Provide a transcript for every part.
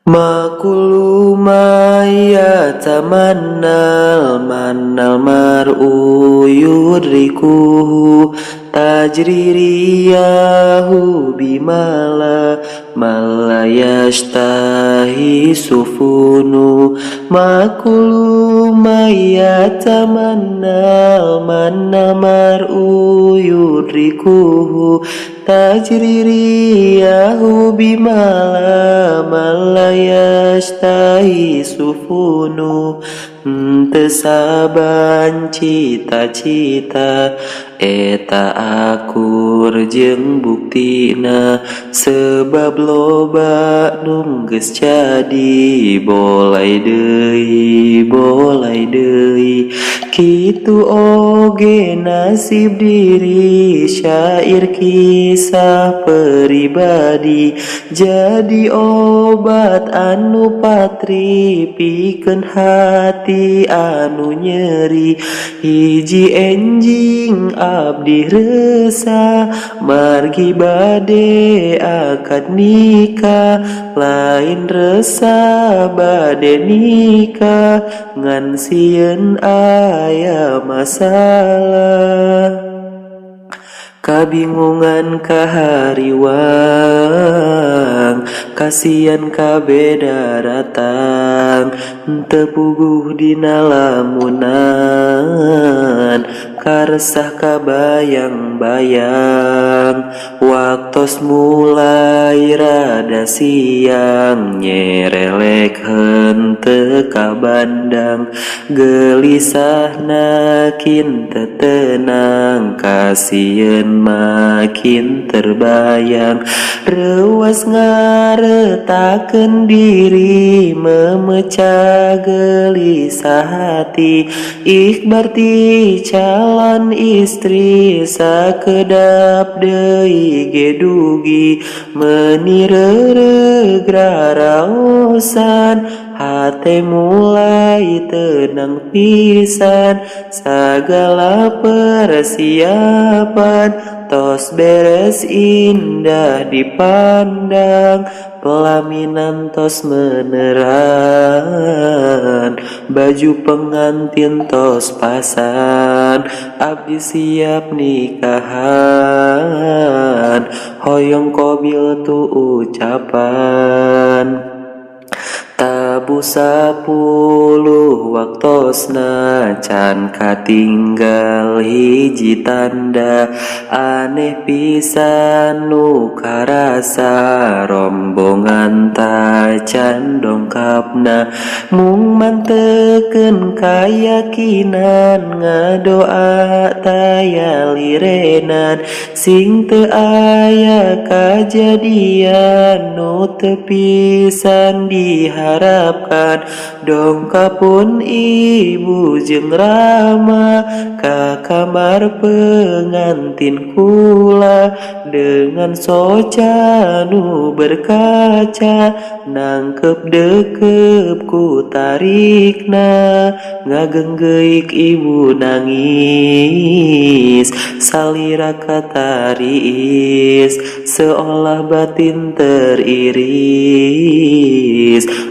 Ma kullu ma yatamannal manal mar'u yudrikuhu tajri riyahu bimala mala yashtahi sufunu. Ma kullu ma yatamannal manal mar'u yudrikuhu tajri riyahu bimala mala yashtahi sufunu. Teu saban cita-cita eta akur jeung buktina, sebab loba nu geus jadi bolai deui bolai deui. Kitu oge nasib diri syair kisah pribadi, jadi obat anu patri pikeun hati anu nyeri. Hiji enjing abdi resah margi bade akad nikah, lain resah bade nikah ngan sieun aya masalah. Kabingungan kahariwang kasian kabeh daratang, teu puguh dina lamunan karesah kabayang-bayang. Waktos mulai rada siang nyerelek henteu kabandang, gelisahna kin teu tenang kasieun makin terbayang. Reuwas ngaretakeun diri memecah gelisah hati, ikhbar ti calon istri sakedap deui ge dugi. Meuni reureuh raraosan hate mulai tenang pisan, sagala persiapan tos beres indah dipandang. Pelaminan tos meneran baju pengantin tos pasan, abdi siap nikahan hoyong qobil tu ucapan. Tabuh 10 waktosna can katinggal hiji tanda, aneh pisan nu karasa rombongan tacan dongkapna. Mung mantekeun kayakinan ngadoa taya lirenan, sing teu aya kajadian nu teu pisan diharapkan. Dongkap pun ibu jeung rama ka kamar pengantin kula, dengan soca nu berkaca nangkep dekep ku tarikna. Ngagenggeik ibu nangis salira katariis, seolah batin teriris.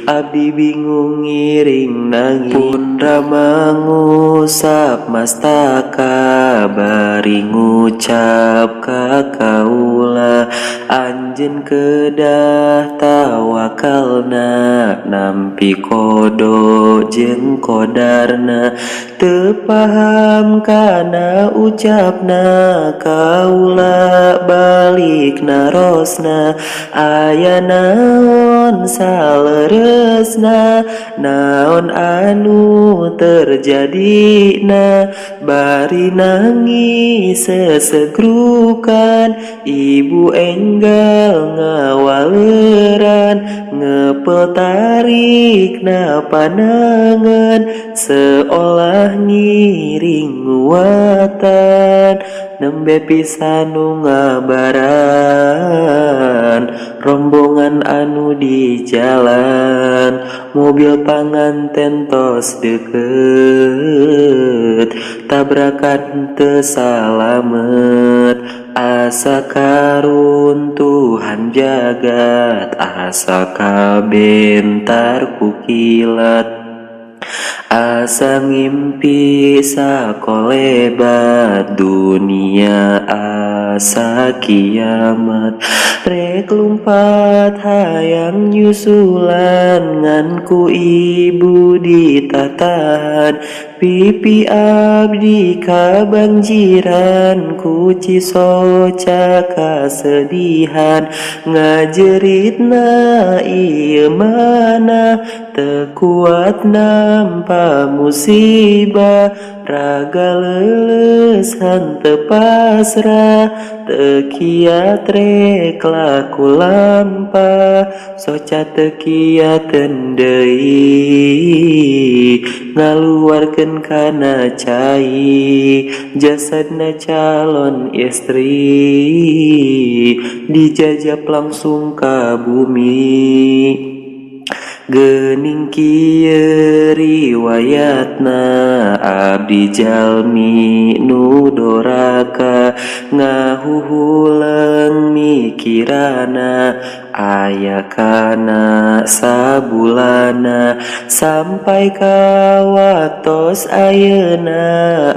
Abdi bingung ngiring nangis pun rama ngusap mastaka, bari ngucap ka kaula anjeun kedah tawakalna, nampi kodo jeung kodarna. Teu paham kana ucapna kaula balik narosna, aya naon saleresna naon anu terjadina. Bari nangis sesegrukan ibu enggal ngawaleran, ngepel tarikna panangan seolah ngiring nguatan. Nembe pisan nu ngabaran rombongan anu di jalan, mobil panganten tos deket. Tabrakan teu salamet asa karuntuhan jagat asa kabentar ku kilat asa ngimpi sakolebat dunia asa kiamat rek lumpat hayang nyusulan ngan ku ibu ditatahan pipi abdi kabanjiran ku cisoca kasedihan ngajeritna ieu mana teu kuat nampa musibah raga leuleus henteu pasrah teu kiat rek laku lampah soca teu kiateun deui ngaluarkeun kana cai jasadna calon istri dijajap langsung ka bumi. Geuning kieu riwayatna abdi jalmi nu doraka ngahuhuleung mikirana aya kana sabulana sampai ka waktos ayeuna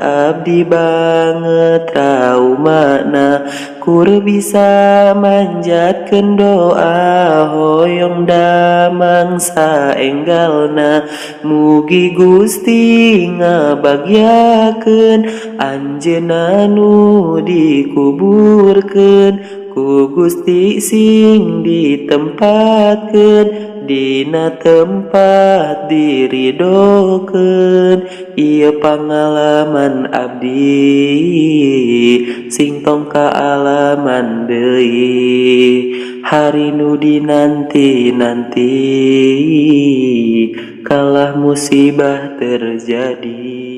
abdi banget traumana kur bisa manjatkeun doa hoyong damang saenggalna mugi Gusti ngabagyakeun anjeunna nu dikuburkeun ku Gusti sing ditempatkeun dina tempat diridokeun ieu pangalaman abdi sing tong kaalaman deui hari nu dinanti-nanti kalah musibah terjadi.